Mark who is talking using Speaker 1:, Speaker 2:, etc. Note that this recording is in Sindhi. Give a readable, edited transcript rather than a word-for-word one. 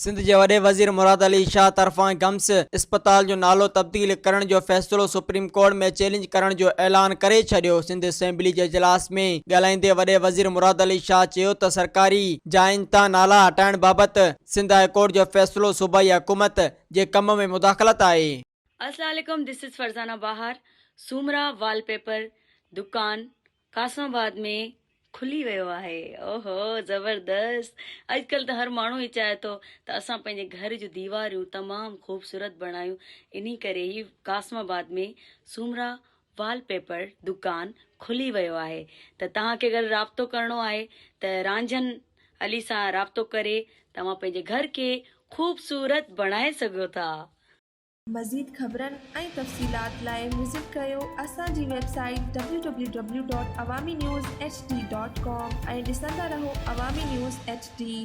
Speaker 1: سنڌ جي وڏي وزير مراد علي شاهه طرفان گمس اسپتال جو نالو تبديل ڪرڻ جو فيصلو سپريم ڪورٽ ۾ چئلينج ڪرڻ جو اعلان ڪري ڇڏيو. سنڌ اسيمبلي جي اجلاس ۾ ڳالهائيندي وڏي وزير مراد علي شاهه چيو ته سرڪاري جاين تان نالا هٽائڻ بابت سنڌ هاء ڪورٽ جو فيصلو صوبائي حڪومت جي ڪم ۾ مداخلت آهي.
Speaker 2: السلام عليڪم this is Farzana Bahar Soomra wallpaper دڪان قاسم آباد ۾ کلي ويو آهي اوهو زبردست اڄڪلهه ته هر ماڻهو ئي چاهي ٿو ته اسان پنهنجي گهر جون ديواريون تمام خوبصورت بڻايون انهي ڪري هي قاسم آباد ۾ سومرا وال پيپر دڪان کلي ويو آهي ته توهان کي اگر رابطو ڪرڻو آهي ته رانجهن علي سان رابطو ڪري توهان پنهنجي گهر کي خوبصورت بڻائي سگهو ٿا.
Speaker 3: مزيد خبرن ۽ تفصيلات لاء وزٽ ڪريو اسان جي website W W W dot Awami news H D dot com ۽ ڏسندا رهو عوامي نيوز ايڇ ڊي.